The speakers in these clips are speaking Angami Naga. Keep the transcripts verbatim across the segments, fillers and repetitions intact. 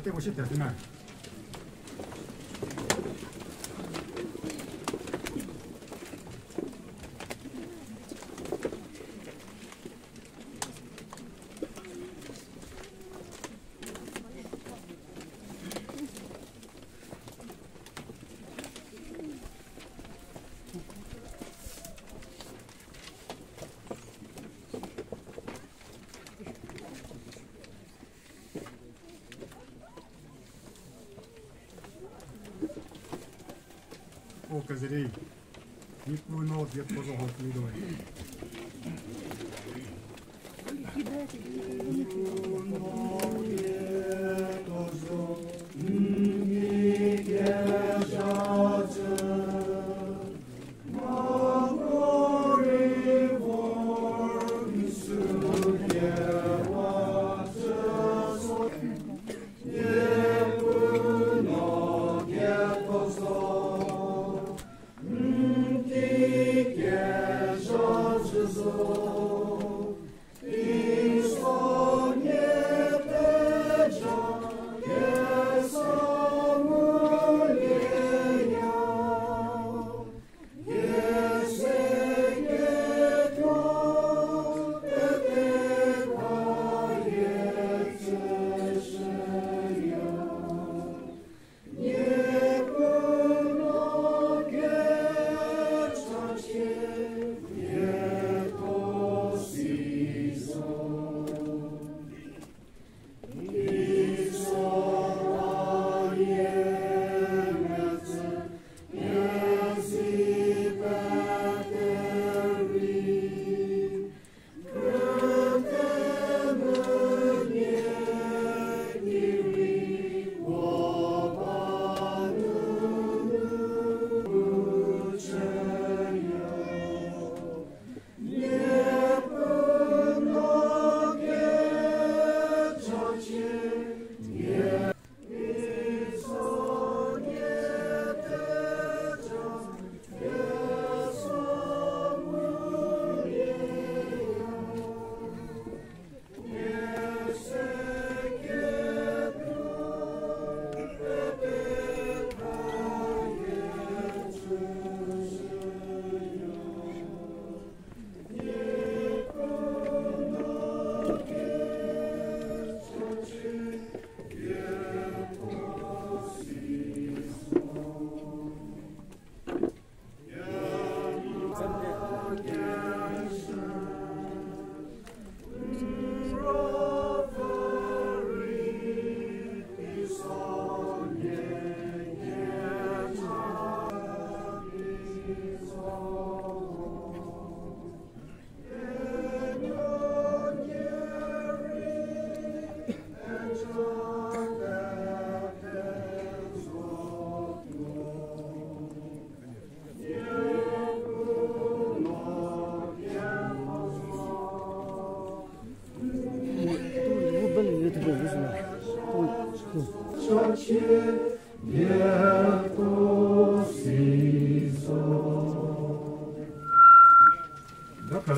Te ko shi te na. O kezeli, Niepuu no dietho zo ho tuoi.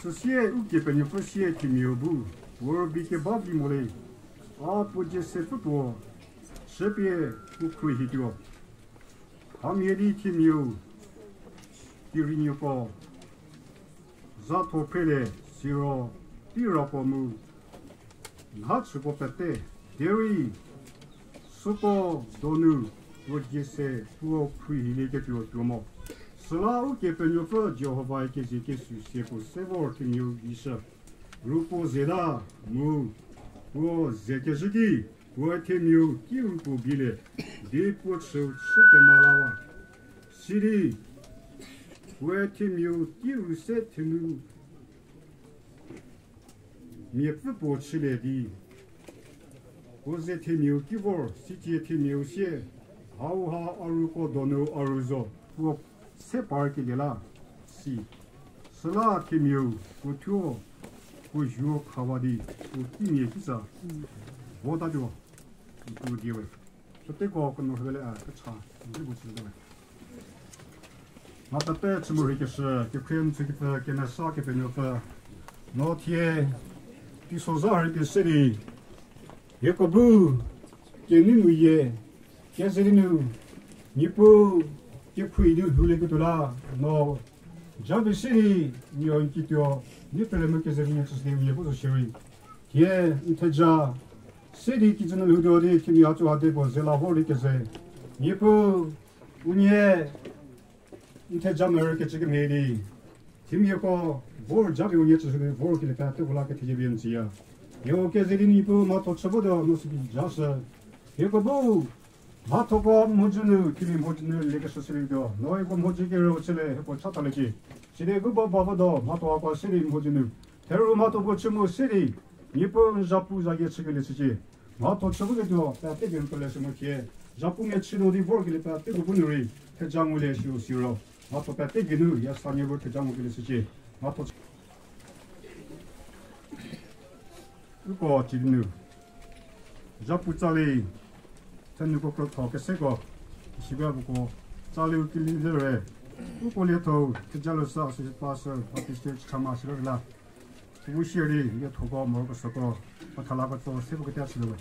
Süsie Ukepenuopfü sie themiau bu, vor bi keba vi mo le, a puo dzie se pfü puo, shüpie u khruohi tuo. Hamhie di themiau kerinuoko za tho phrelie, siro tei ra puo mu nha chüko pete, derei süko donu puo dzie se puo khruohilieketuo tuo mo. Süla Ukepenuopfü Jihova kezie kesuo sie puo se vor themiau gei shü. Ru puo zeta mu puo ze kezhü ki, puoe themiau kiu puo bielie di puo chüu chü kemalawa. Sidi puoe themiau kiu se thenu miapfü puo chülie di puo ze themiau ki vor, sicie themiau sie, hauha a ruko donu a ru zo, puo se parkelie la si. Süla themiau puo thuo puo zuo khawa di puo kimia kitsa votatuo, puo diewe. Süteko keno hüle a kecha, di puo chütuowe. Mha pete chü morei keshü, kekhrie n tsükepfü, kemesa Kepenuopfü. No thie, teisozha rei pie se di, hieko bu, Kenei nu ye, kezeli nu, Niepuu, kephui nu lhoulie ketuo la, no, jabi sidi, nio n kituo, ni pele mu kezeli nu tsüsidi unie bu zo shierei. Thie, n theja, sidi kijü nu lhoutuo di, themia tsu hade puo ze la vor di keze. Niepuu, unie, n theja merü kecü kemhie di, themiako vor jabi unie tsüshü di vor kelie peteko la ketheja pie n tsüya. Nieko kezeli Niepuu mhatho chü votuo no süki ja shü. Hieko bu, mhathoko mhodzü nu, kili mhodzü nu lekeshü shülietuo. No hieko mhodzü kerüu chülie, hieko chataliecie. Sidi hieko ba ba votuo, mhatho hako sidi mhodzü nu. Theru mhatho puo chü mu sidi, Niepuu n zapu zayie chükelie shücie. Mhatho chü voketuo, pete kenu pele shü mu thie. Zapumia chütuo di vor kelie peteko bu nu rei, theja ngulie shüu siro. Mhatho pete kenu, ya sanie bu theja ngukelie shücie. Mhatho chü- Uko chidi nu. Zapu tsali, thenuko krotho keseko, isiba buko, tsaliu kili zere. Uko lietho, theja lesa, associate pastor, Baptist Church, Chama, siro la. Ubu shierei, liethoko, morokesuoko, pathala ketso, sepu kete silo we.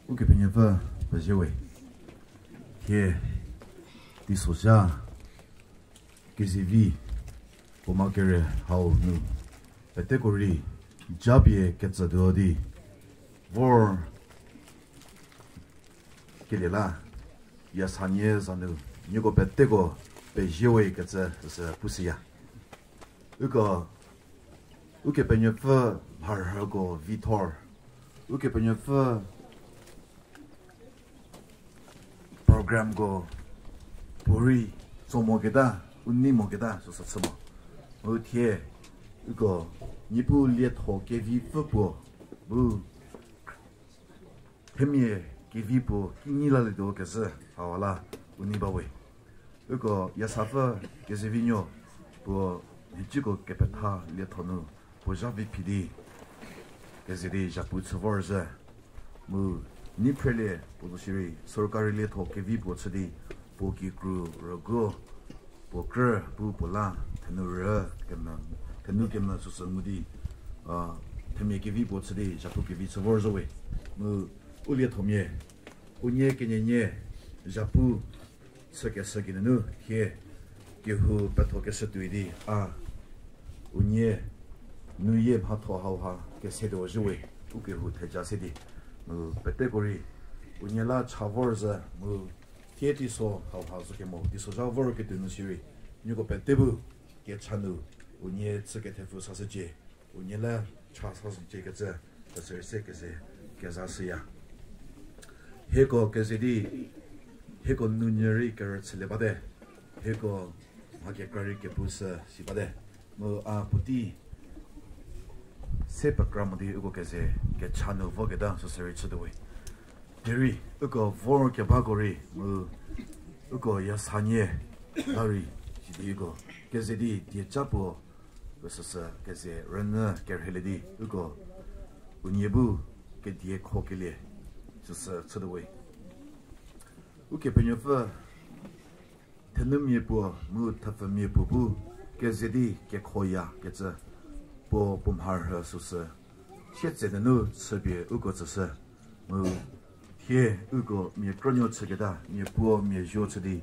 Ukepenuopfü pezie we. Thie teisozha kezivi puoma kere hau nu peteko rei japie ketsütuo di vor kelie la, ya sanie za nu nieko peteko pezie we kecü süsü pushüya. Uko, Ukepenuopfü mharhüko vithor. Ukepenuopfü programko puorei tso moketa, u nei moketa süsü chü mo. U thie, uko, Niepuu lietho kevipfü puo, bu themia kevi puo kinyi lalietuo kezhü hau la u nei ba we. Uko yasapfü Kezevinuo puo nhicuko kepetha lietho nu puo zha vi phi di keze di zhapu chü vorzhü. Mu nei phrelie puo zo shierei sorkari lietho kevi puo chü di puo kikru rüguo puo krü bu puo la thenu rü kemvü, thenu kemvü süsü ngu di, a, themia kevi puo chü di zhapu kevi chü vorzhü we. Mu u liethomia, unie kenienie zhapu chükeshü geinunu thie kehou pethokeshü tuoi di a unie nuyie mhatho hauha kesetuo zhü we, u kehou theja se di. Mu peteko rei unie la cha vorzhü mu thie teiso hauha zo kemo teisozha vorketuo nu shierei nieko pete bu kecha nu unie chü kethepfü sashücie, unie la cha sashücie kecü, kesürei se keze kezashüya. Hieko keze di, hieko nunyü rei kerüchülie bate, hieko mha kekra rei kepu sü si bate. Mu a puotei se pekra mo di uko keze kecha nu voketa süsürei chütuo we. Derei uko vorkebako rei mu uko yasanie la rei, sidi uko keze di dieca puo süsü keze rünyü kerheilie di uko unie bu kedie khokelie süsü chütuo we. Ukepenuopfü thenumia puo mu thepfumia puo bu keze di kekhoya kecü puo puo mharhü süsü sietse nunu chüpie uko tsüshü. Mu thie uko mia krünuo chüketa, mia puo mia zuo chü di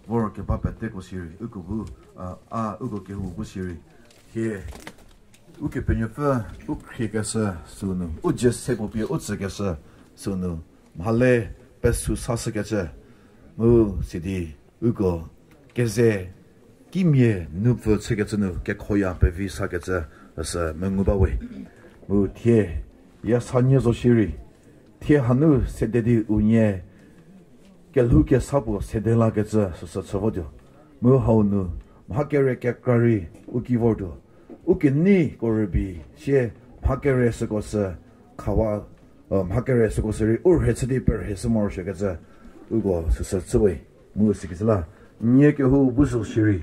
vorkeba peteko shierei uko bu, a, a uko kehou bu shierei thie Ukepenuopfü u khriekeshü sünu, u dzie se puo pie u tsükeshü sünu, mhale pesü sashükecü, mu sidi uko keze kimia nupfü chükecü nu kekhoya pevi sakecü süsü mengu ba we. Mu thie yasanie zo shierei, thie hanu sede di unie kelhou kesa puo sede lakecü süsü chü votuo. Mu hau nu mha kere kekra rei u ki vortuo. U keneiko rübei sie mha kere süko sü khawa, mha kere süko sü rei u rhie chü di perhie shü morosuokecü uko süsü chü we. Mu sikecü la nie kehou bu zo shierei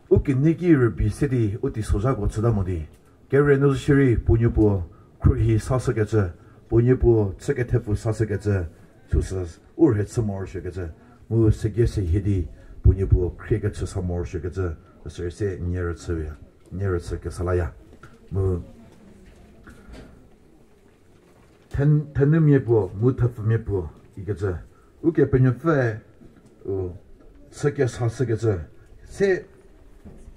u kenei ki rübei se di u teisozhako chüta mo di kere nu zo shierei puo niepuo khruohi sashükecü, puo niepuo chü kethepfü sashükecü süsü u rhie chü morosuokecü, mu sügei sehie di puo niepuo khriekecü sa morosuokecü süsü se nie rüchü, nie rüchü kesa laya. Mu then-, thenumia puo mu thepfumia puo ikecü Ukepenuopfüe u chü kesa shükecü, se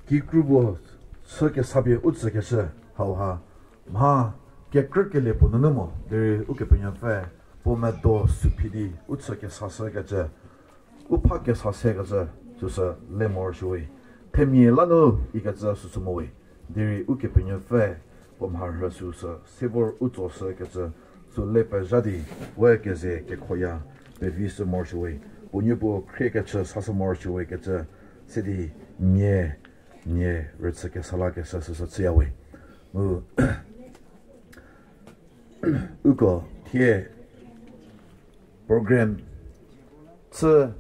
kikru puo chü kesa pie u tsükeshü hauha mha kekrükelie puo nunu mo derei Ukepenuopfüe puo medo sü phi di u chü kesa shükecü, u pha kesa sekecü süsü le morosuo we. Themia la nu ikecü süsü mo we. Derei Ukepenuopfüe puo mharhü süsü se vor u tsoshükecü sü le pezha di we keze kekhoya pevi shü morosuo we. Puo niepuo khriekecü sashü morosuo we kecü se di nie, nie rüchü kesa lakeshü süsü chüya we. Mu uko thie program chü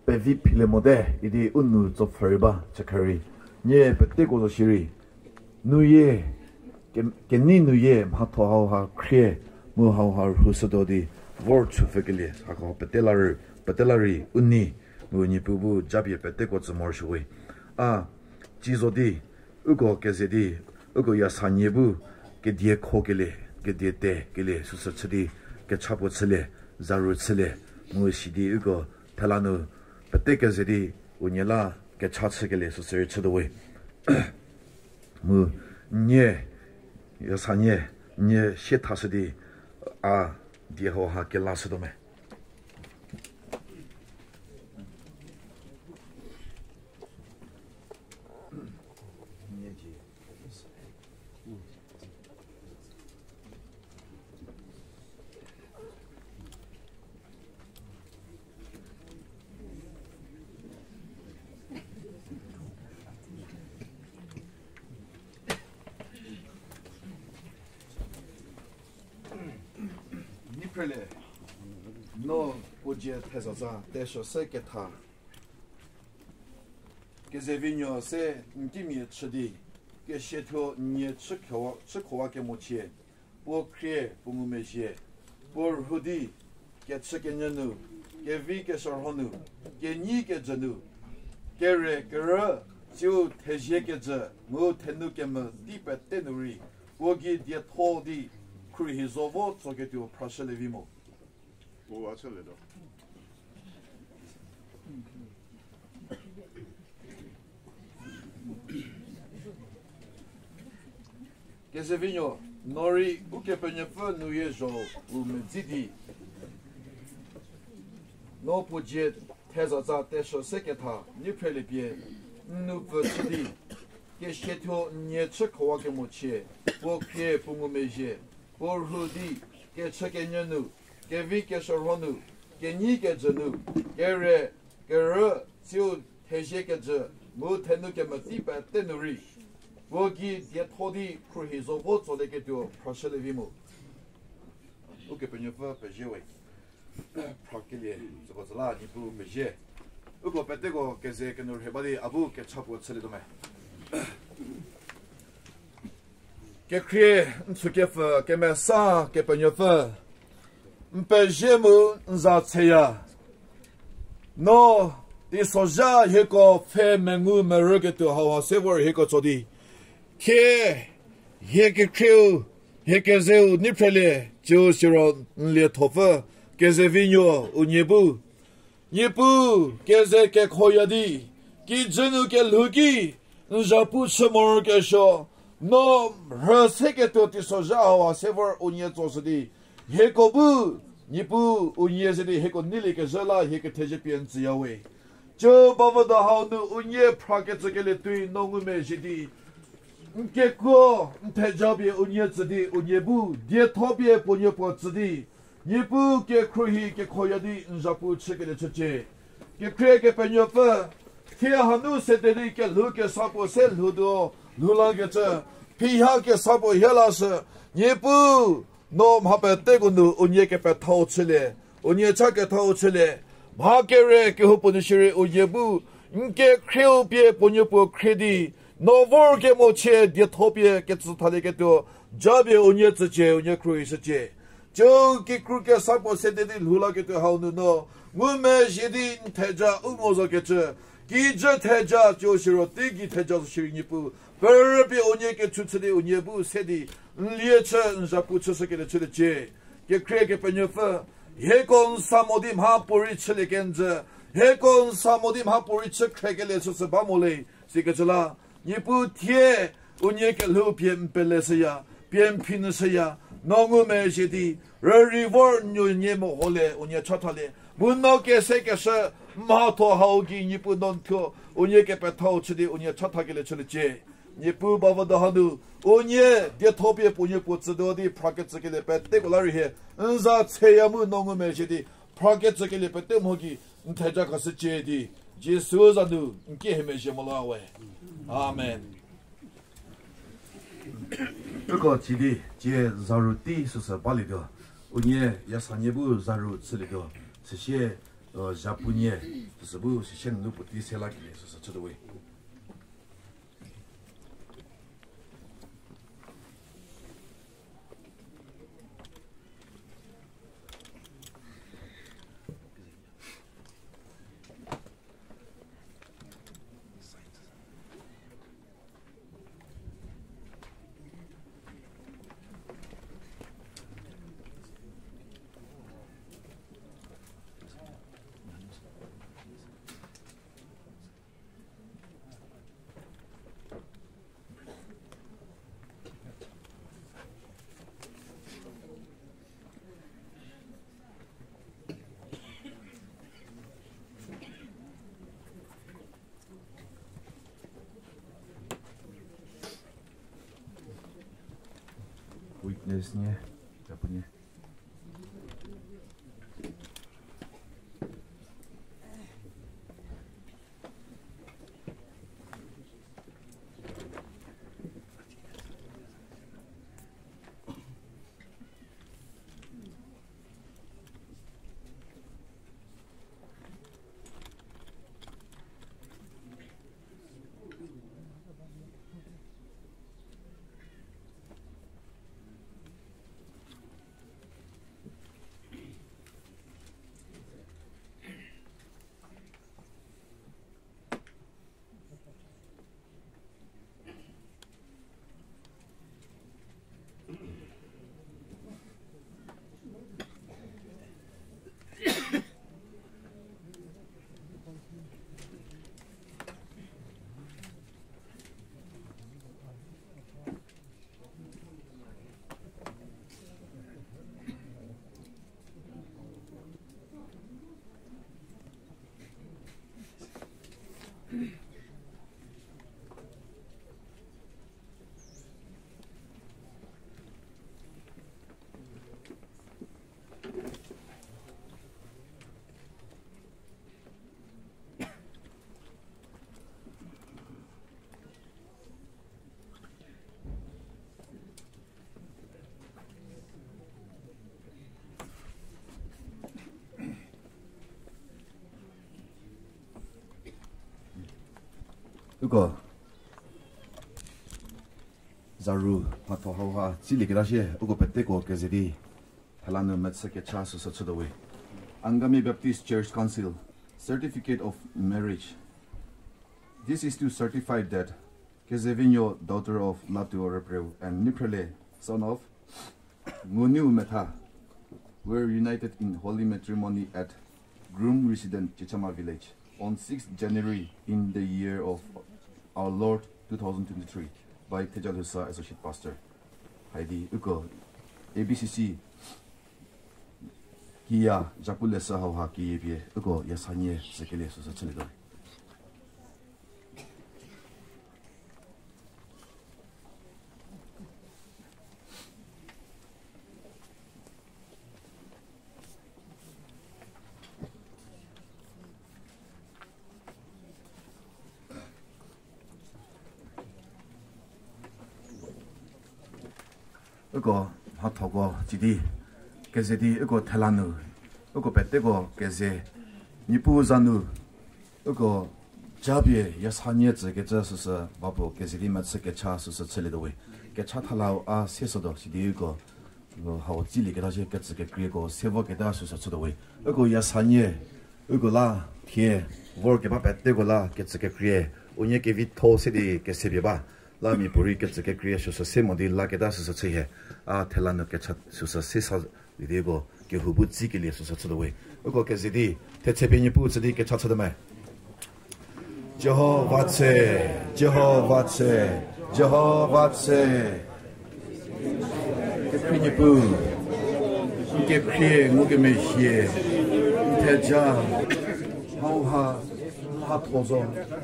pevi philie mote idi u nou tsopfhü rei ba chükha rei, nie peteko zo shierei nuyie, ke-, kenei nuyie mhatho hauha khrie mu hauha rhushütuo di vor chüpfükelie hako pete la rei, pete la rei u nei, mu Niepuu bu japie peteko tsü morosuo we. A, ci zo di uko keze di, uko yasanie bu kedie khokelie, kedie tekelie süsü chü di kecha puo chülie, zaru chülie, mu sidi uko thela nu pete keze di unie la kecha chükelie süsü rei chütuo we. Mu nie, yasanie, nie sie thashü di a die hauha kelashütuo me. Nie Rele, no puo dzie thezatsa teshü se ketha. Kezevinuo se n kimia chü di, kesiathuo nie chü khowa, chü khowa kemochie, puo khrie puo ngumezhie, puo rhu di, kechükenyü nu, kevi keshürho nu, kenyi kejü nu, kere kerü, tsiu thezie kejü, mu thenu kemü di pete nu rei, puo gei dietho di, khruohi zo vo tsoketuo phrashülie vi mo. Puo a chülietuo. Kezevinuo, no rei Ukepenuopfü nuyie zho u medzi di, no puo dzie thezatsa teshü se ketha, niphreliepie, n nu pfü chü di, kesiathuo n nie chü khowa kemochie, puo khrie puo ngumezhie, puo rhu di, kechükenyü nu, kevi keshürho nu, kenyi kejü nu, kere, kerü, tsiu thezie kejü, mu thenu kemü di pete nu rei, puo gei dietho di khruohi zo vo tsolieketuo phrashülie vi mo. Ukepenuopfü pezie we. Phrakelie, süko tsü la Niepuu pezie. Uko peteko keze kenu rhie ba di a bu kecha puo chülietuo me. Kekhrie n tsükepfü kemesa Kepenuopfü, n pezie mu n za tseya. No, teisozha hieko pfhe mengu merüketuo hauha se vor hieko tso di, thie, hie kekhrieu, hie kezeu niphreliecie siro n liethopfü, Kezevinuo unie bu. Niepuu, keze kekhoya di, kijü nu kelhou ki, n zhapu chü morokesuo, no rhü seketuo teisozha hauha se vor unie tsoshü di, hieko bu, Niepuu, unie ze di hieko neiliekezhü la hie kethezie pie n tsüya we. Tsiu bavüdo hau nu unie phrakecükelie tuoi no ngumezhie di, n kekuo, n theja pie unie tsü di, unie bu dietho pie puonie puo tsü di, Niepuu kekhruohi kekhoya di n zhapu chükelie chücie. Kekhrie Kepenuopfü, thie hanu sede di kelhou kesa puo se lhoutuo, lhoulakecü, phiha kesa puo hie lashü, Niepuu, no mha peteko nu unie kepethau chülie, unie cha kethau chülie, mha kere kehoupuo nu shierei unie bu, n kekhrieu pie puonie puo khrie di, no vorkemochie dietho pie ketsü thalieketuo, japie unie tsücie, unie khruohishücie. Tsiu kikru kesa puo sede di lhoulaketuo hau nu no, ngumezhie di n theja u mo zokecü, kijü theja tsiu siro teigei theja zo shierei Niepuu, perüpie unie kechu chü di unie bu se di, n lie chü n zhapu chüshükelie chüliecie. Kekhrie Kepenuopfü, hieko n sa mo di mhapuorei chülie kenjü, hieko n sa mo di mhapuorei chü khrekelie süsü ba mo le, sikecü la, Niepuu thie, unie kelhou pie n peleshüya, pie n phinyüshüya, no ngumezhie di, rürei vor n nuonie meholie, unie chathalie, mu no kesekeshü, mhatho hau gei Niepuu no n thuo, unie kepethau chü di unie chathakelie chüliecie. Niepuu bavüdo hanu, unie dietho pie puonie puo tsütuo di phrakecükelie peteko la rei hie, n za tseya mu no ngumezhie di, phrakecükelie pete mho gei, n theja khashücie di, Jisu za nu n ki hie mezhie mo la we. Amen. Uko tsie di, tsie zaru tei süsü balietuo, unie yasanie bu zaru chülietuo, süsie, zapunie, süsü bu süsie nunu puotei se lakelie süsü chütuo we. Witness nie, zapunie. Uko zaru mhatho hauha tsilieketa shie, uko peteko keze di thela nu mechü kecha süsü chütuo we. Angami Baptist Church Council, Certificate of Marriage. This is to certify that Kezevinuo, daughter of Latuo Repreu and Niprele, son of Nguniu Metha, were united in holy matrimony at Groom Resident, Chichama Village, on sixth January in the year of our Lord two thousand twenty-three by Thejalusa Associate Pastor. Haidi uko A B C C kiya japu leshü hauha kiyie pie uko yasanie sükelie süsü chülietuo. Uko mhathoko tsidi keze di uko thela nu uko peteko keze, Niepuu za nu uko japie yasanie tsükecü süsü ba puo keze di mechü kecha süsü chülietuo we. Kecha thalau a se sotuo sidi uko hau tsilieketa shie ketsü kekrieko se voketa süsü chütuo we. Uko yasanie uko la thie vorkeba peteko la ketsü kekrie unie kevitho se di kesepie ba. La miapuorei ketsü kekrie süsü se mo di laketa süsü chühie. A thela nu kecha süsü se sa idi uko kehou bu tsikelie süsü chütuo we. Uko keze di thetse pie Niepuu tsü di kecha chütuo me. Jihova tse, Jihova tse, Jihova tse. Kekhrie Niepuu, n kekhrie ngukemezhie, n theja, hauha, mhatho zo,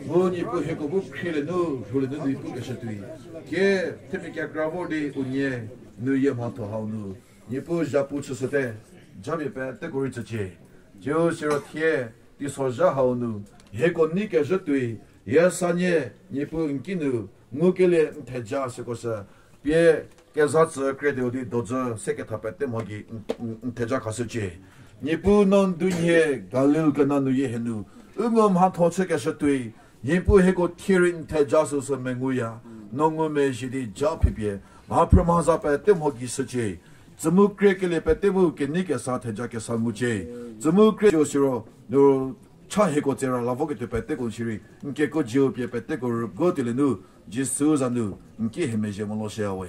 mu Niepuu hieko bu khrielie nu, rhulie nu Niepuu keshü tuoi. Kie, themia kekra vor di unie, nu yie mhatho hau nu Niepuu zhapu chüshüte, japie peteko rei tsücie. Tsiu siro thie, teisozha hau nu, hieko nei kezhü tuoi, yasanie, Niepuu n ki nu, ngukelie n theja süko sü, pie keza tsü kre di u di dojü se ketha pete mho gei n, n, n theja khashücie. Niepuu no n dunhie Galil kena nu yie henu, u ngo mhatho chükeshü tuoi, Niepuu hieko thie rei n theja süsü menguya, no ngumezhie di ja phipie, mha phrü mha za pete mho gei shücie. Tsü mu kriekelie pete bu kenei kesa theja kesa ngucie. Tsü mu krie jo siro, nu cha hieko tsera la voketuo peteko shierei, n kekuo jiu pie peteko rüguo tuolie nu, Jisu za nu, n ki hie mezhie mo lo shüyawe.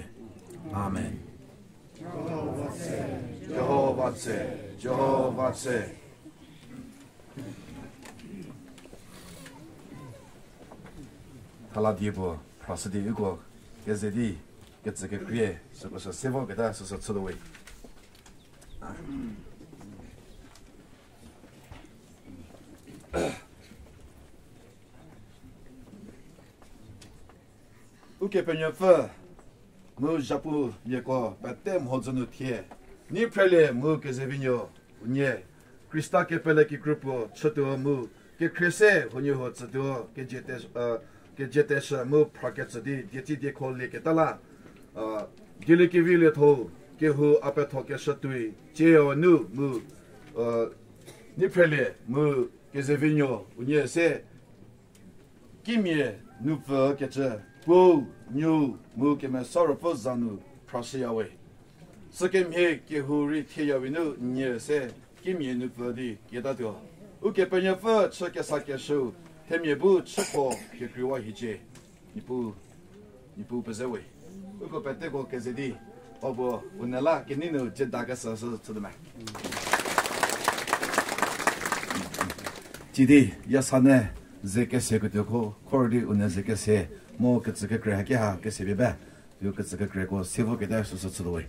Amen. Jihova tse, Jihova tse. Thala die puo, phrashü di uko, keze di, ketsü kekrie, süko sü se voketa süsü chütuo we. Ukepenuopfü, mu zhapu miako pete mhodzü nu thie, Niphrelie mu Kezevinuo unie, Khrista kepele kikru puo chütuo mu, kekhrie se huoniehuo tsütuo, kezie te-, kezie teshü mu phraketsü di dietsi diekho lieketa la, dieliekevi lietho, kehou a pethokeshü tuoi, tsieu nu mu, Niphrelie mu Kezevinuo unie se, kimia nupfü kecü, Puou, Nuou, mu Kemesa Ruopfü za nu phrashüyawe. Sükemhie kehou rei thieyawe nu nie se, kimia nupfü di kietatuo. Ukepenuopfü chü kesakeshüu, themia bu chüko kekreiwa hiecie. Niepuu, Niepuu pezewe. Uko peteko keze di, o puo, u ne la kenei nu jeda kesü sü chütuo me. Sidi, yasa ne, ze kese ketuoko, khor di u ne ze kese, mu ketsü kekrei haki ha kese pie ba, u ketsü kekreiko se voketa süsü chütuo we.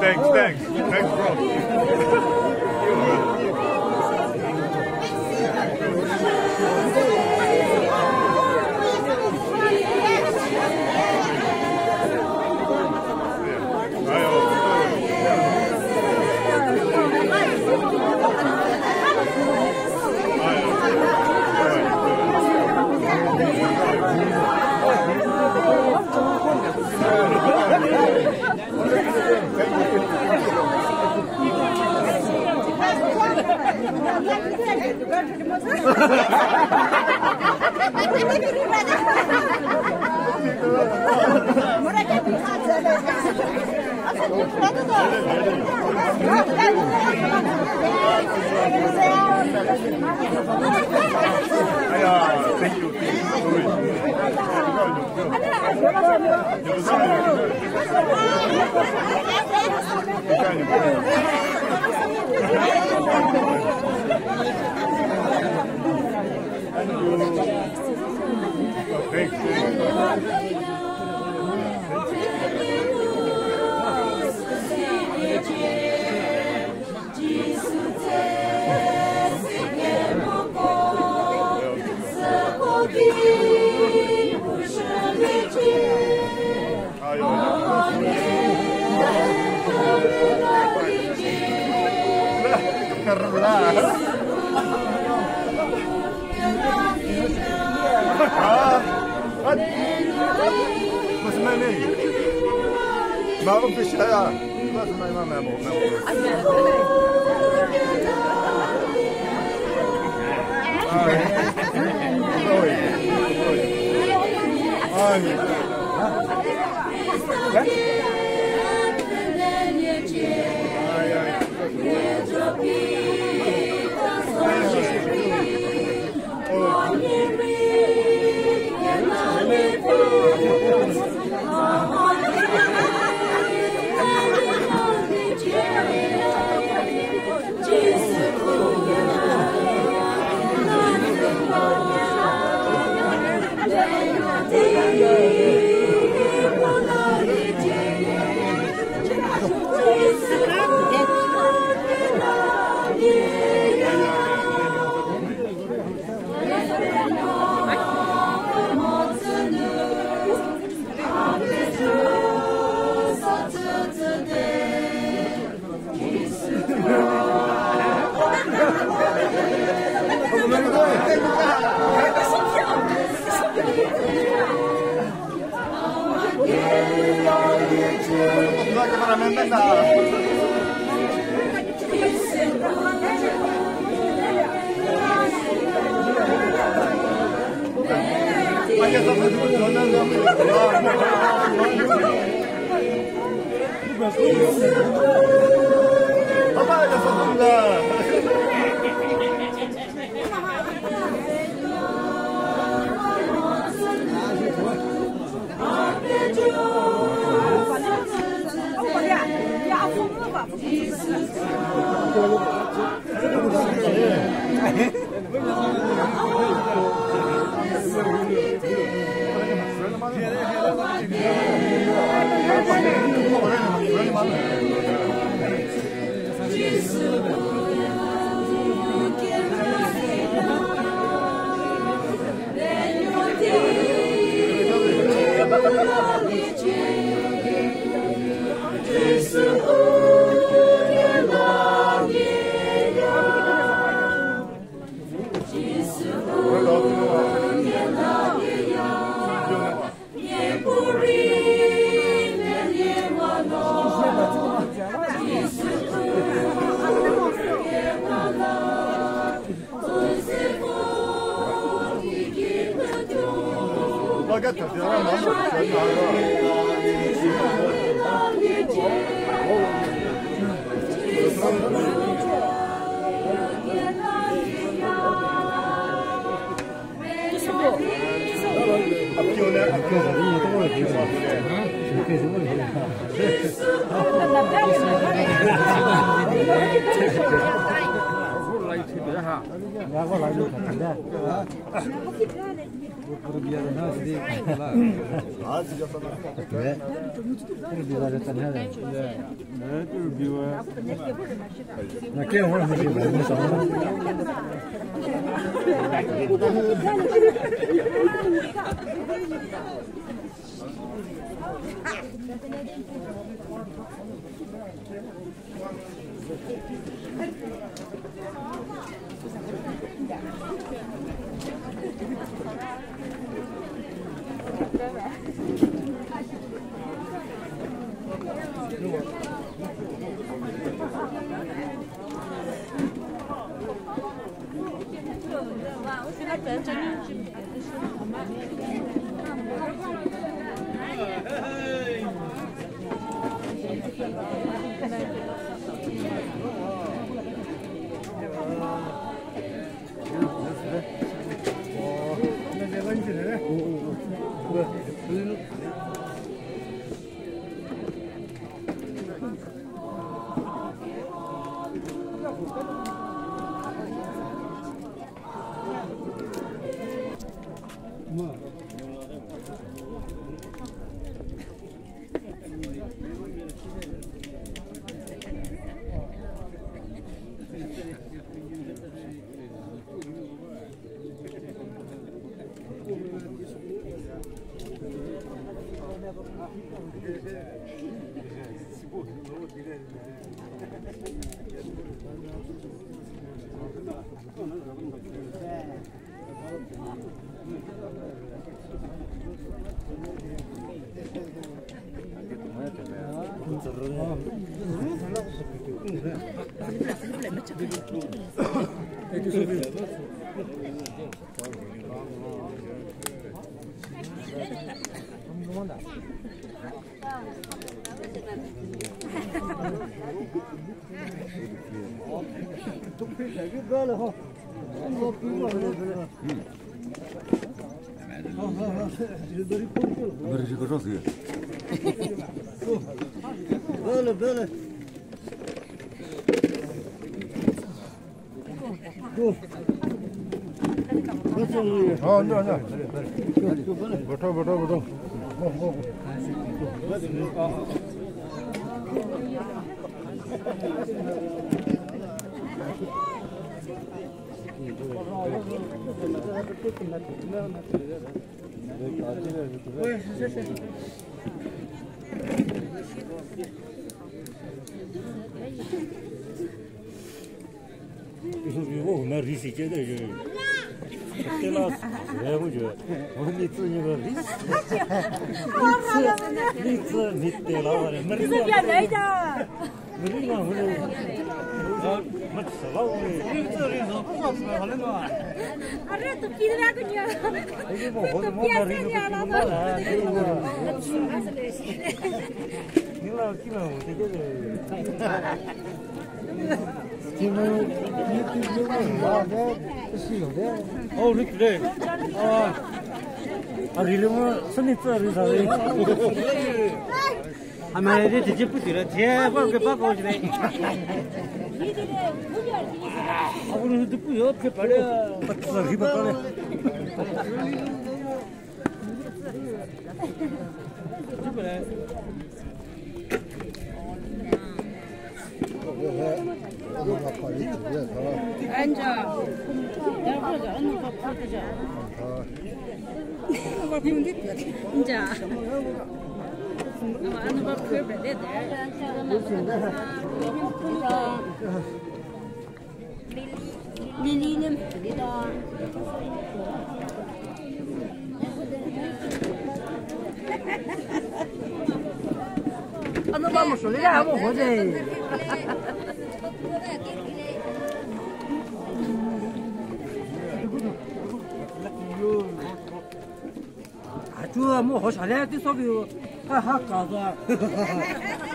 Thanks, thanks. Thanks, bro. What's my name? Malcolm Fisher. What's my name? Böyle, böyle. हाँ, अंदर, अंदर। बैठो, बैठो, बैठो। Oh, look today. Ah, a really more, something to read. Ama ede tije pu tire, tie ba ke ba ko jile. Abu nu du pu yo, ke pare. Patsa ri ba pare. Lili nem lili do. Ano ba mo so le ya mo ho de. A tu mo ho sa le ti so bi. Ha ha ka za.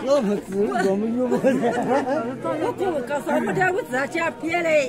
Lo mo zi mo mo mo. Lo ko ka sa mo dia mo za cha pie le.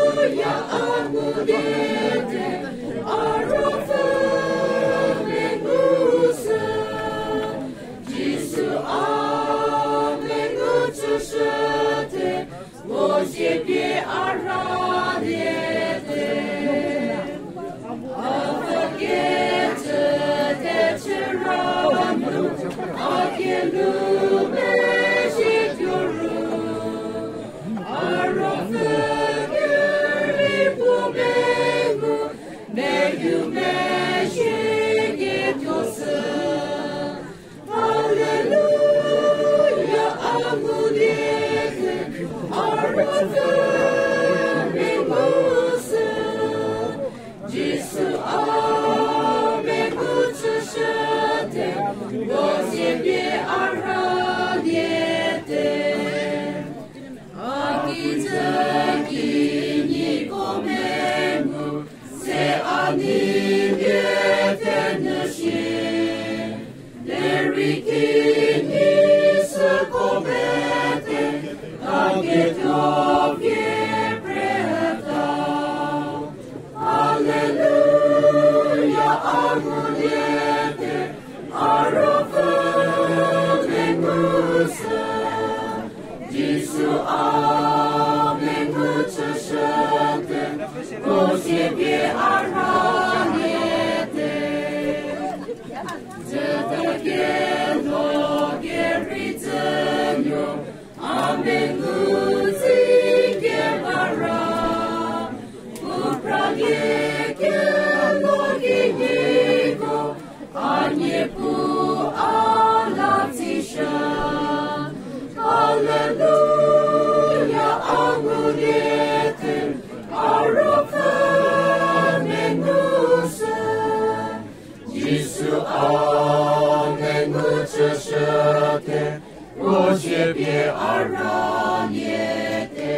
Alleluia, amen. Jisu, amen. Ngutsüshüte, o sie pie a raliete. Ava kecü tecü ranu, a kelu mezhie tuo ru. A ruopfü kerei puo mengu, meyu mezhie ketuo sü. Alleluia, a nguliete, a ruopfü mengu sü. Jisu, amen. Ngutsüshüte, o sie pie a raliete. A kijü kinyiko mengu, se a nei pie thenyü shie. Derei kinyi süko mete, a ketuo pie preta. Alleluia, a nguliete, a ruopfü mengu sü. Jisu, amen. Ngutsüshüte, o sie pie a raliete. Züta keno kerei zünuo, a mengu tsingkebara. Upra lie keno kinyiko, a niepu a la tsishü. Alleluia, a nguliete, a ruopfü mengu sü. Jisu, amen. Ngutsüshüte, o sie pie a raliete.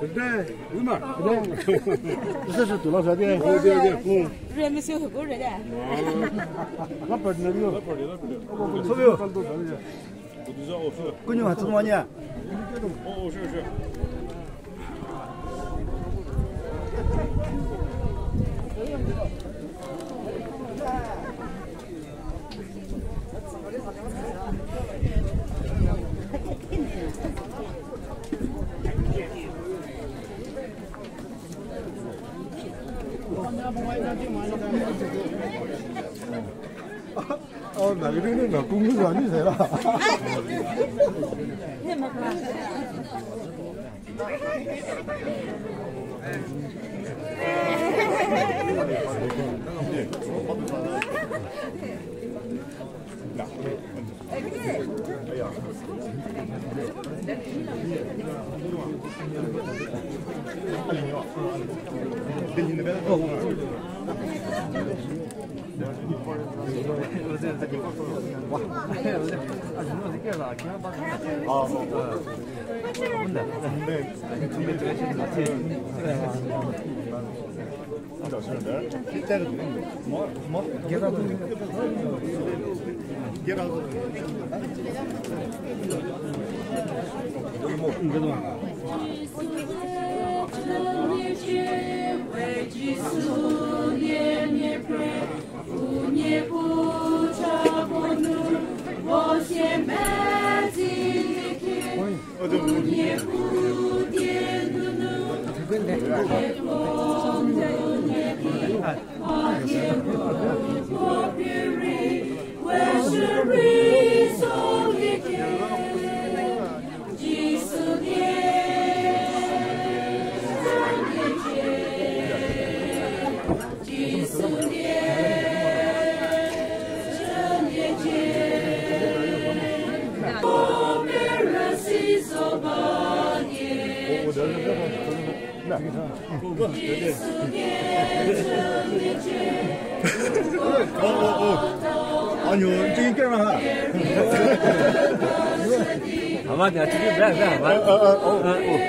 Kede, Ruma, kede. Kese se tu la sa de. Kede, kede. Re mi se ko re de. La partner yo. La partner, la partner. Kunyo ha tsumo nya. Oh, sure, sure. Oh, na, ini, ini, na, kung ni, ni, saya. Anyo, jing kera ha. Ama dia chiki bra bra ama. Oh, oh, oh.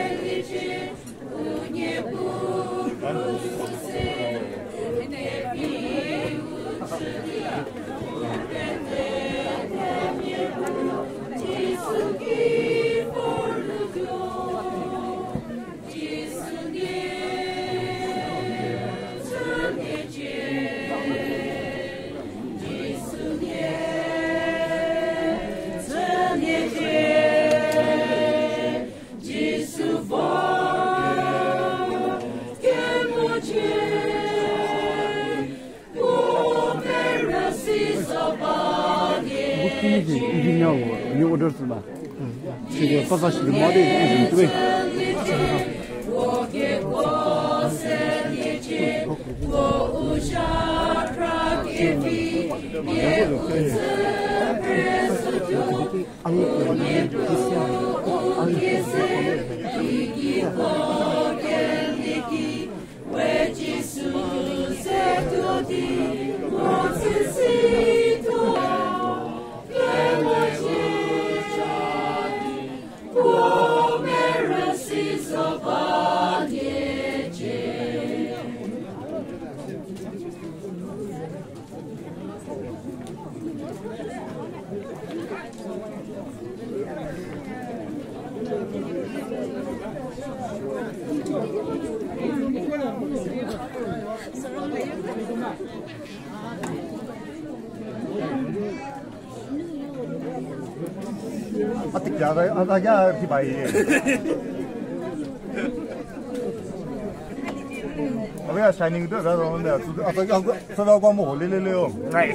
Engineer-u, ni order tsü ba. Sidi papa sidi mo di, engine tue. Atik ya, a, a, ya, ki bai. Abi ya shining tu, ra, ra, ra, tu, a, a, a, sa, ra, kwa mo, le, le, le, o. Ngai.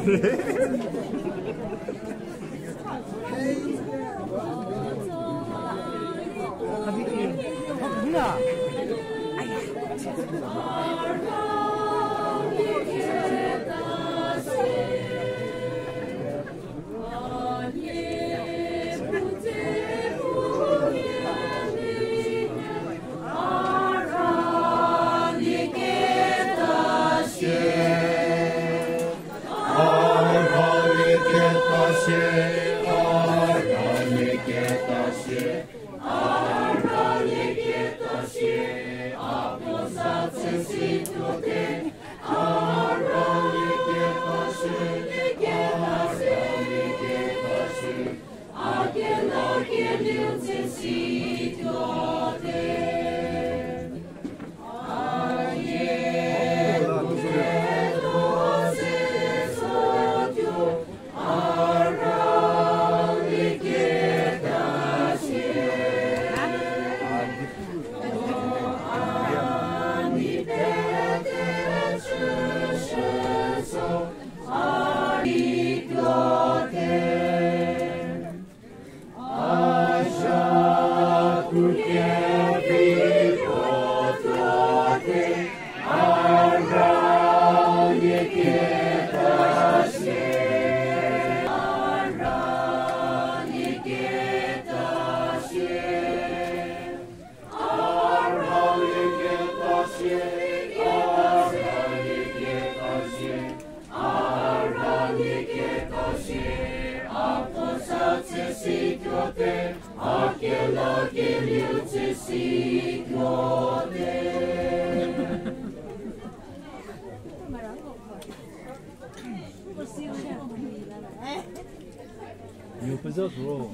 Nio pezha zoro.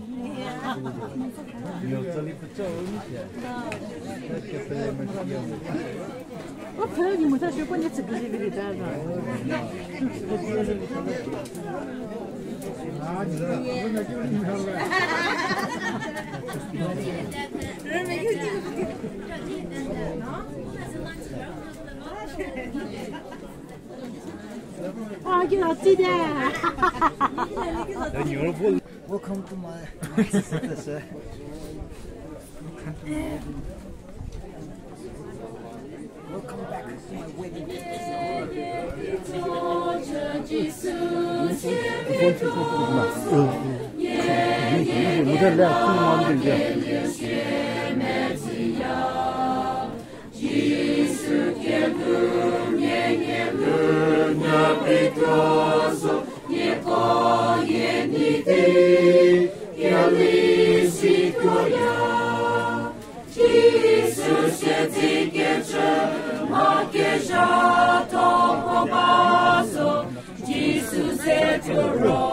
Nio tsali pezha ro ni sia. Ta kepele mesiya. O phe ni mo ta shü ko ni tsü bili bili ta. Welcome to my, welcome to my, welcome back to my wedding. Jisu kelu nie, nie lu nya pituo zo, nieko yie nyi di keli situoya. Jisu siedzekecü mha kezhatho puo ba zo, Jisu ze tuo ro,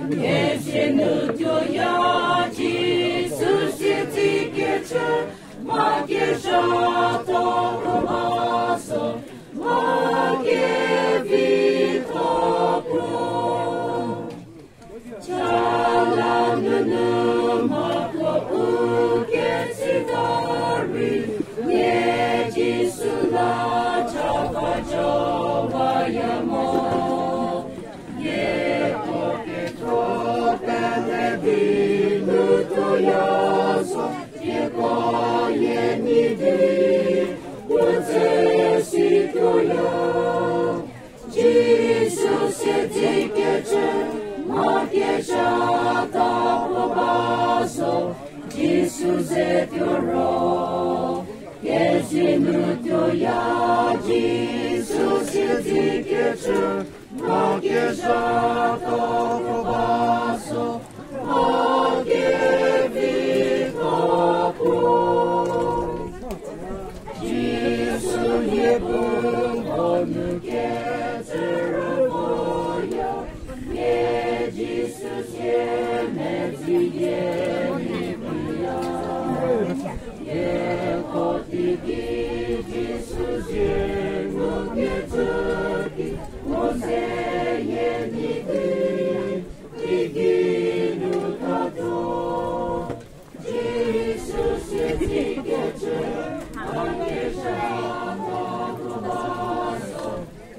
kezie nu tuoya. Jisu siedzekecü mha kezhatho puo ba zo, mha kevitho puo. Cha la nunu mha puo u ketsita rei, nie Jisu la cha va jo waya mo. Nieko kituo pele di nu tuoya zo, nieko yie nyi di u ze situoya. Jisu siedzekecü mha kezhatho puo ba zo, Jisu ze tuo ro, kezie nu tuoya. Jisu siedzekecü mha kezhatho puo ba zo, mha kevitho puo. Jisu yie bu hanu kecü ro voya, nie Jisu sie medzi yie nyi biya. Nieko teiki Jisu zie ngukecü ki, mo ze yie nyi di, teiki nu tatuo. Jisu siedzekecü mha kezhatho puo ba zo,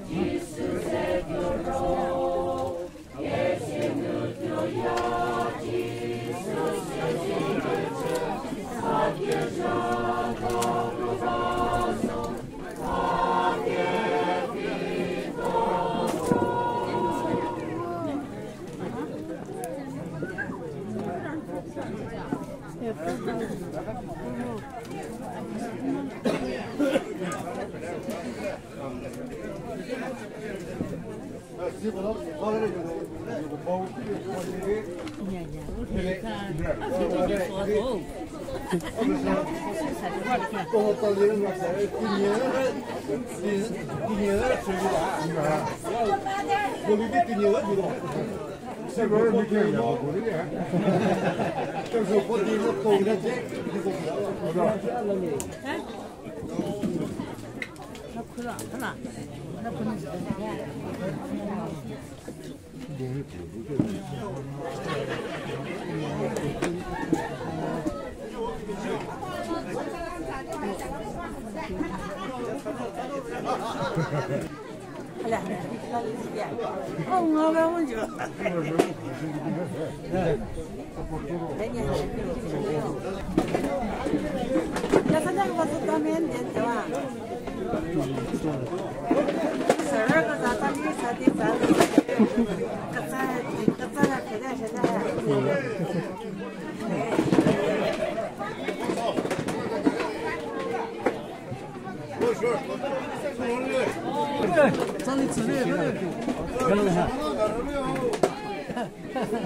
Jisu ze tuo ro, kezie nu tuoya. Jisu siedzekecü mha kezhatho puo ba zo, mha kevitho puo.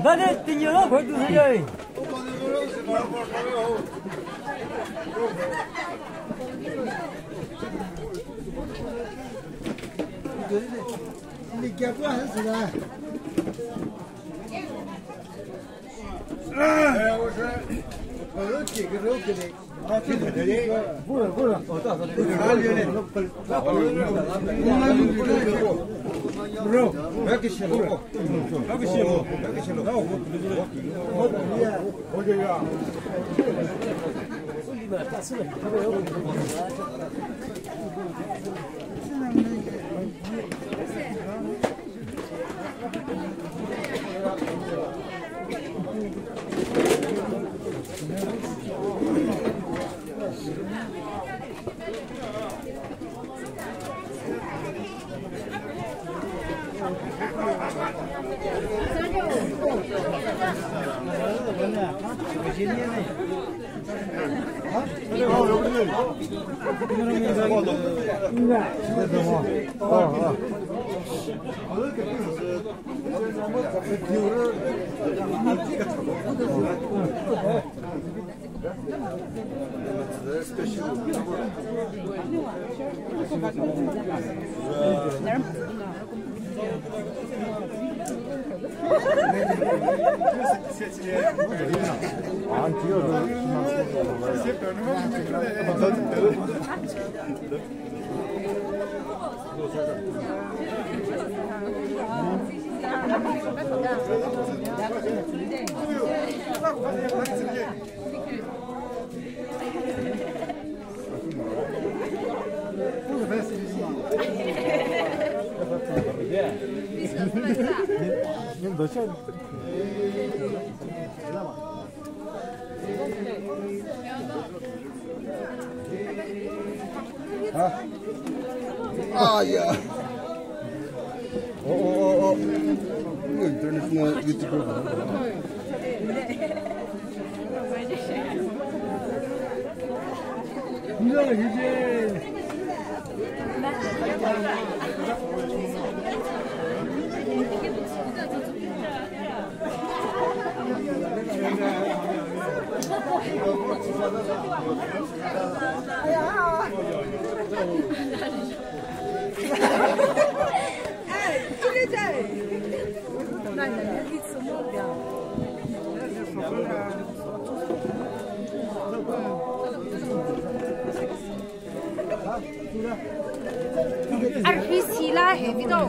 Bale tinyo la khodu ye. Ah, ya. Oh, oh, oh, oh. International YouTuber. Arhi sila he vi do.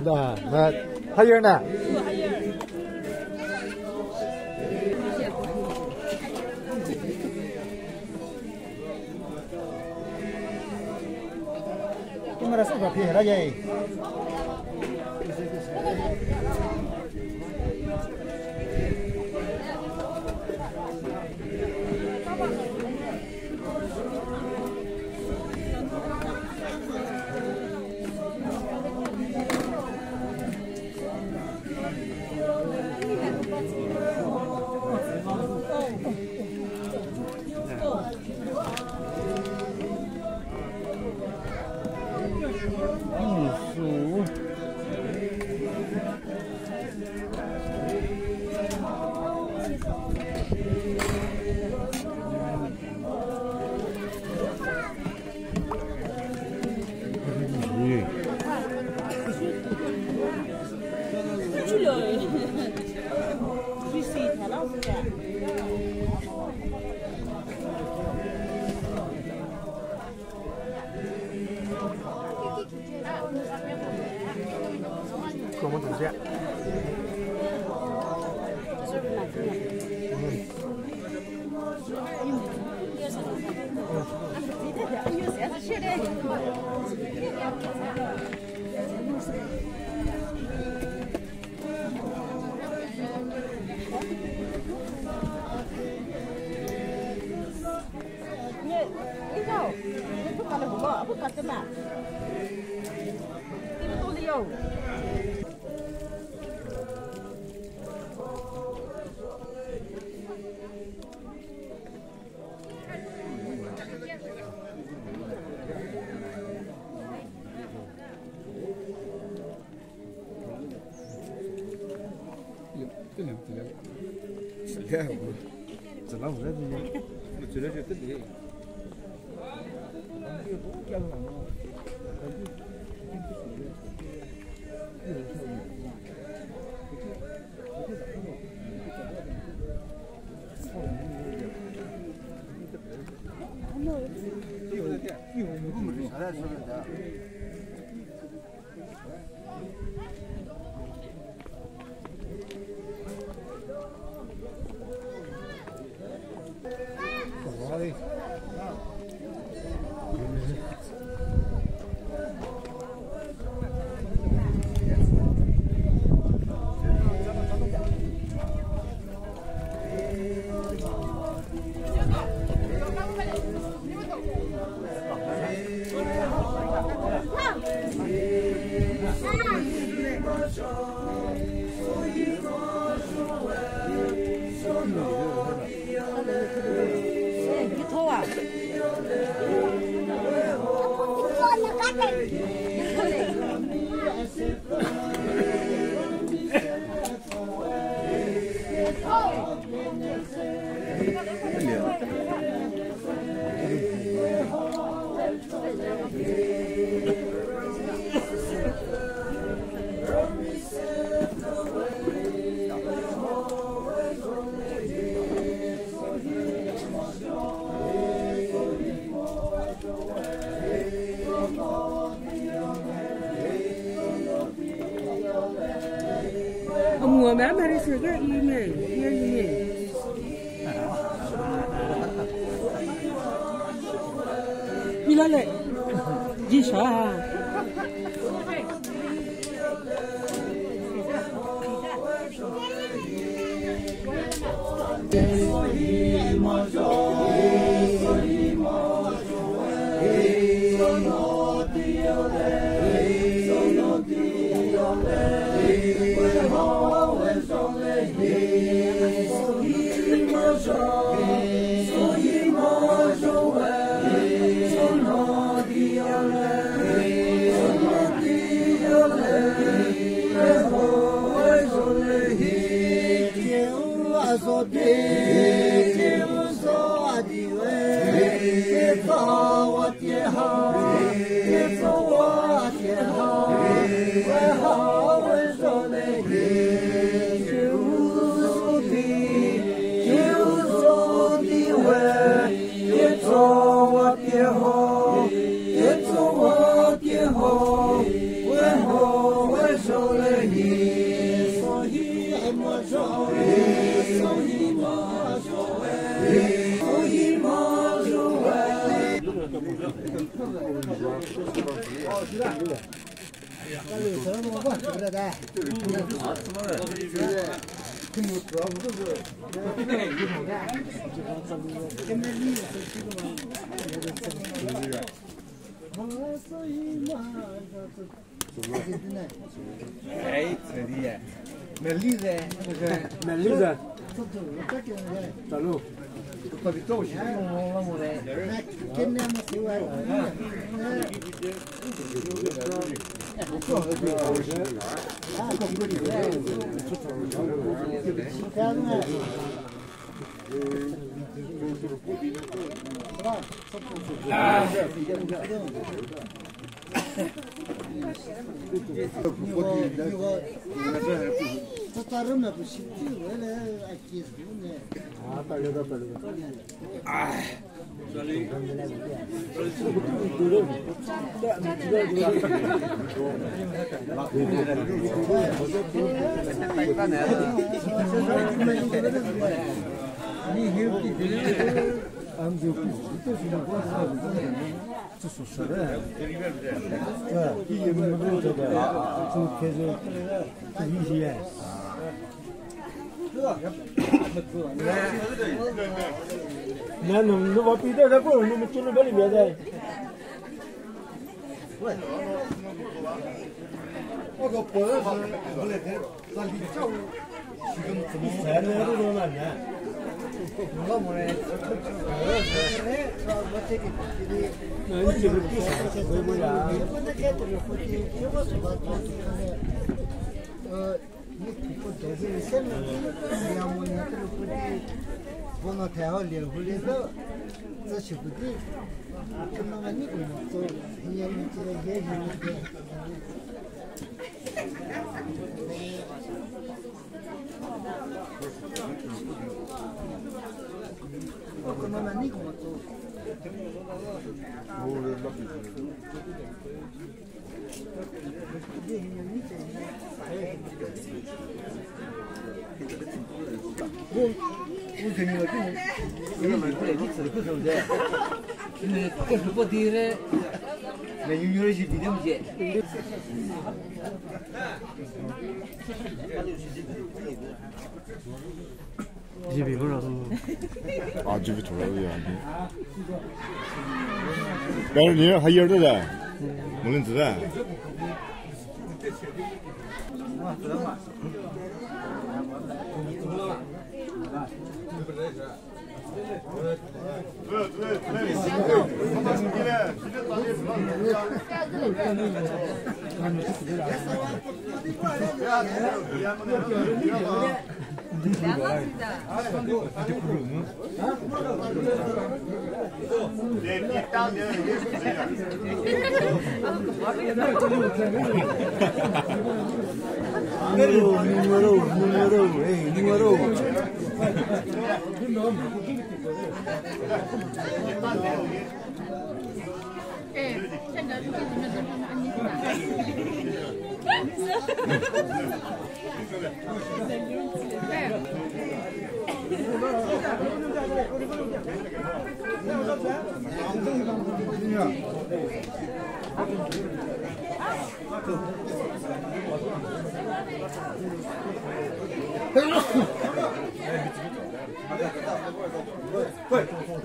Da, ha, hayır na. Kamera se ba phi ra ye. Amu ame a mari sü ke i me, i i me. Milale. Ji sa. Ei, tsüdi ya. Melize. Melize. Talo. Na nu nu va pi de ko nu mu tunu ba li bia de. G B ko ra. A, G B thora ya. Ben ni hire de da. Molin de da.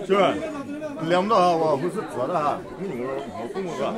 Sure. Liam da ha, wa, hu sü tsa da ha. Mu ni ro, ho ku mo ga.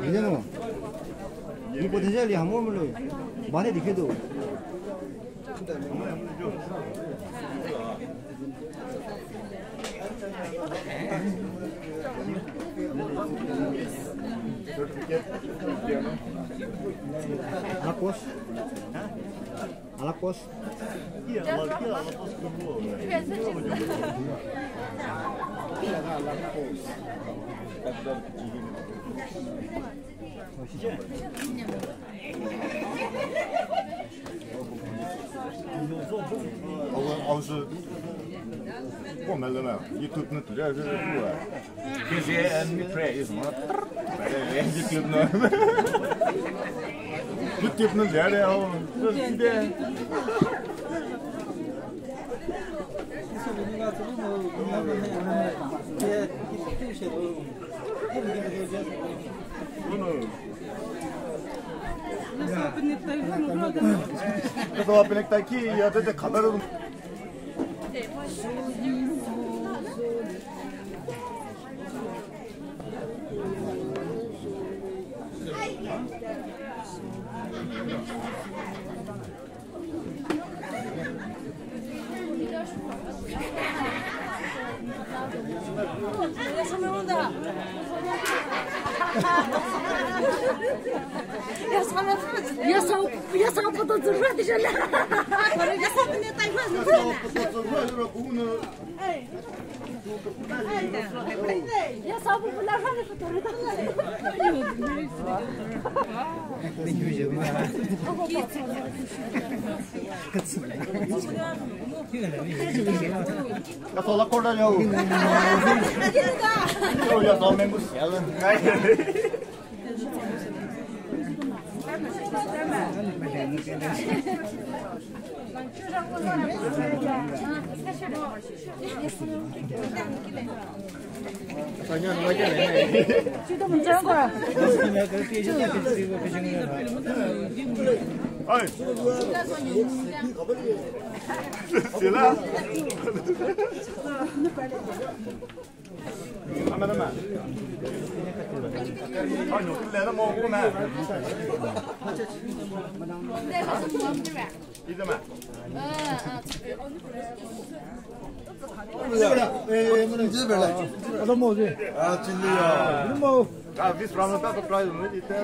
Ini mo. Ini potential ya hamor mo lo. Bahar dikhe do. Alakos. Alakos. Au, au sü. Ko mele na, YouTube nu tuo zhü zhü. Keze and me pray is not. YouTube nu. YouTube nu zhü de au. Sü de. Kasa pinekta ki ya tete khadar. Ya sa, ya sa puo to zürha di jala. Ya sa puo ne tai hua zürha. Ya so la kor da yo. Yo, ya so mengu siya la. Ai. Sila. Amen, amen. Ai, no, le na mo ko na. Izama. Ah, this round of surprise, no, it, uh,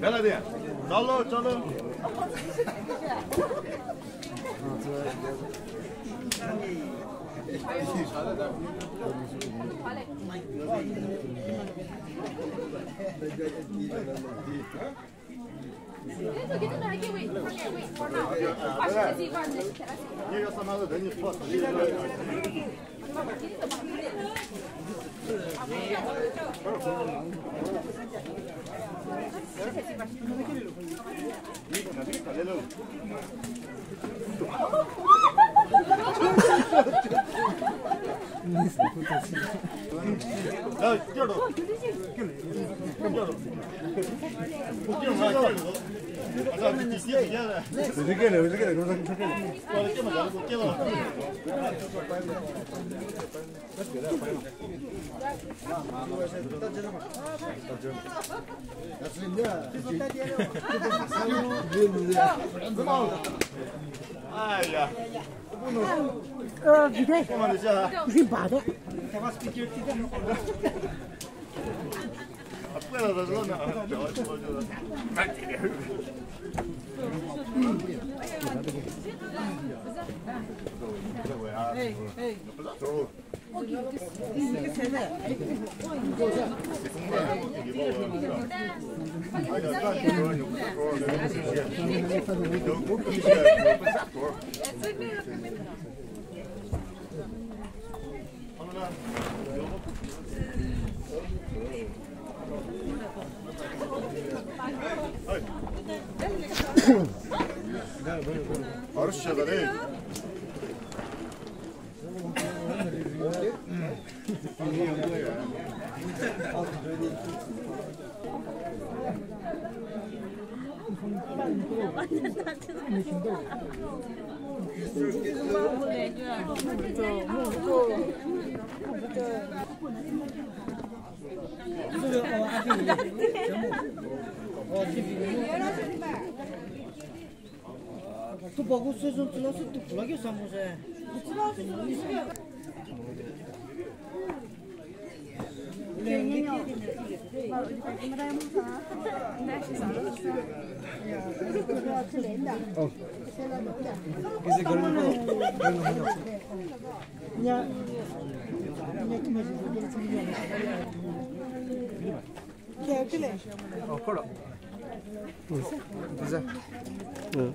Bela dia. Chalo, chalo.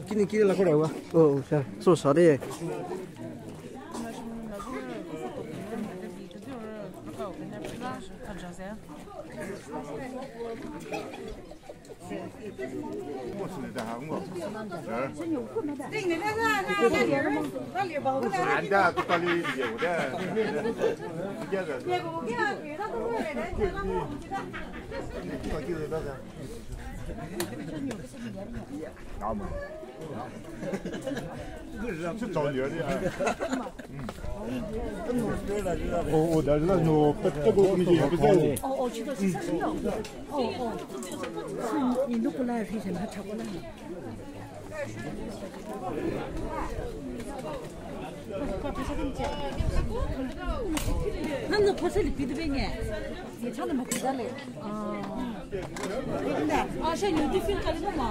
Kini kini la kore wa. Oh, sir. So sorry. O, o, da, da, no, pete ko kümüzhie ya, pete. O, o, chito sisa sino. O, o. Ni nuko la ri se na cha ko la. Nanu phosa li pi de be nge. Ye cha na ma pi da le. A, se nyu di feel ka le ma.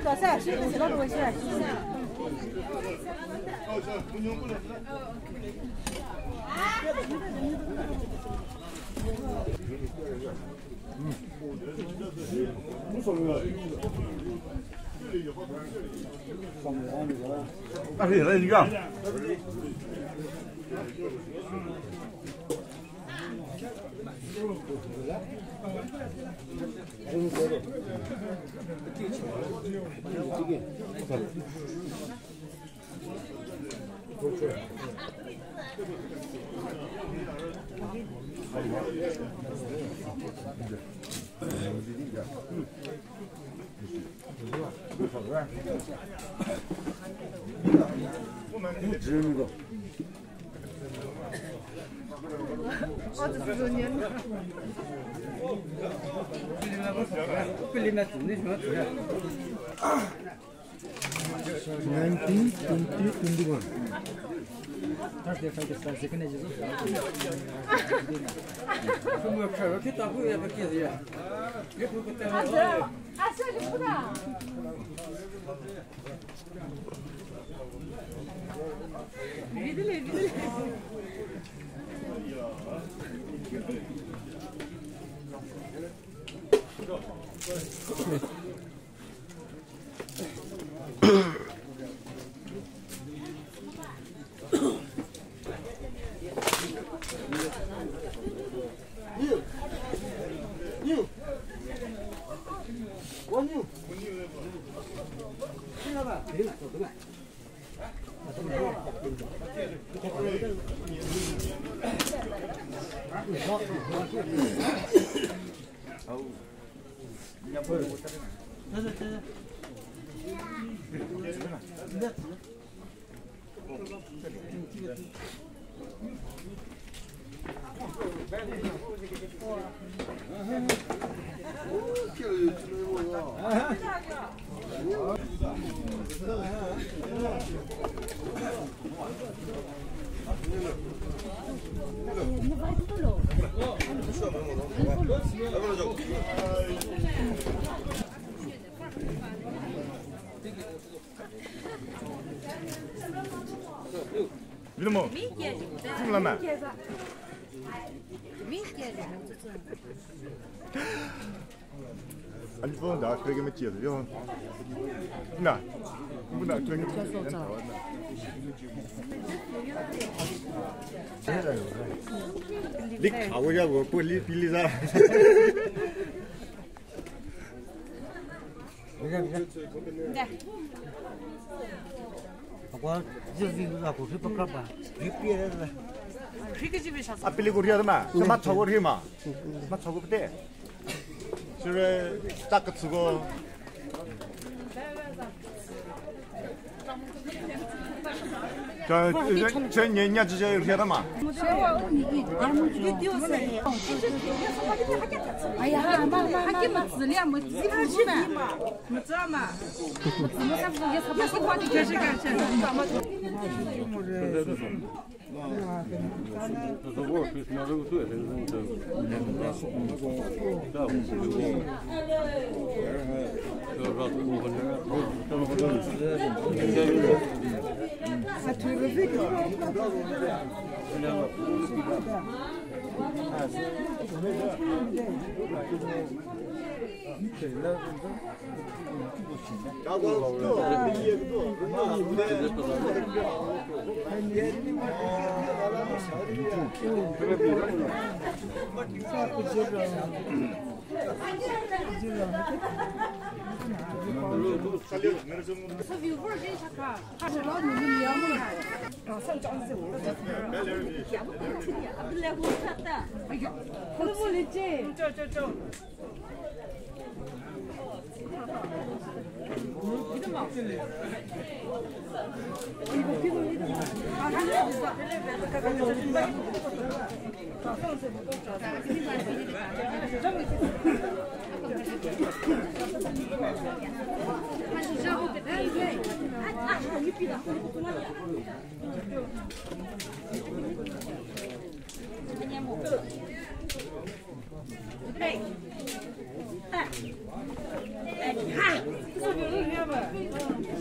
Ka sa, se, se la ro se. Nineteen, twenty, twenty-one. Thursday, Friday, Saturday, second day, Jesus. Bilimo. Sing lama. Ani phone da kre ke me tie yo. Na. Bu na kre ke. Lik hawo ya wo ko li pili za. Apili ko ria ma, ma thago ri ma, ma thago pete. Sire, ta ketsüko. Cha, cha, nya, nya, cha, cha, ria ta ma. Aya, ma, ma, ma, ma.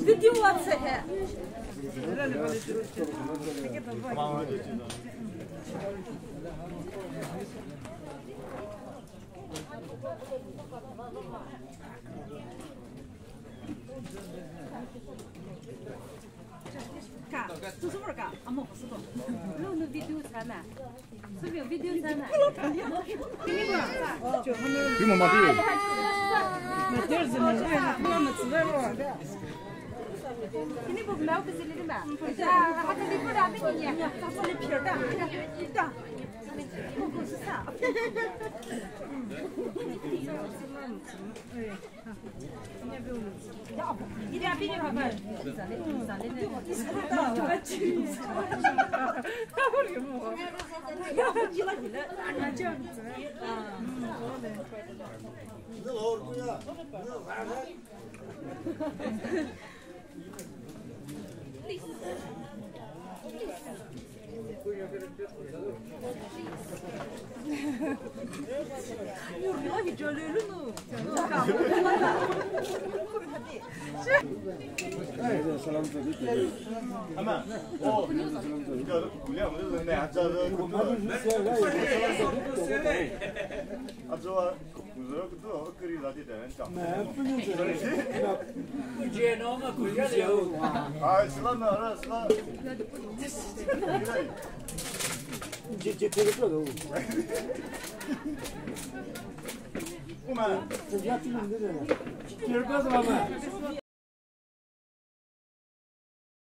Video WhatsApp he. Ka, süsü vor ka, amo süko. Lo nu video sa na. Sübi video sa na. Kimo mati. Ini bu mau ke sili ma. Hata di bu da mi ni. Hata di pir da. Da. Ko ko sa.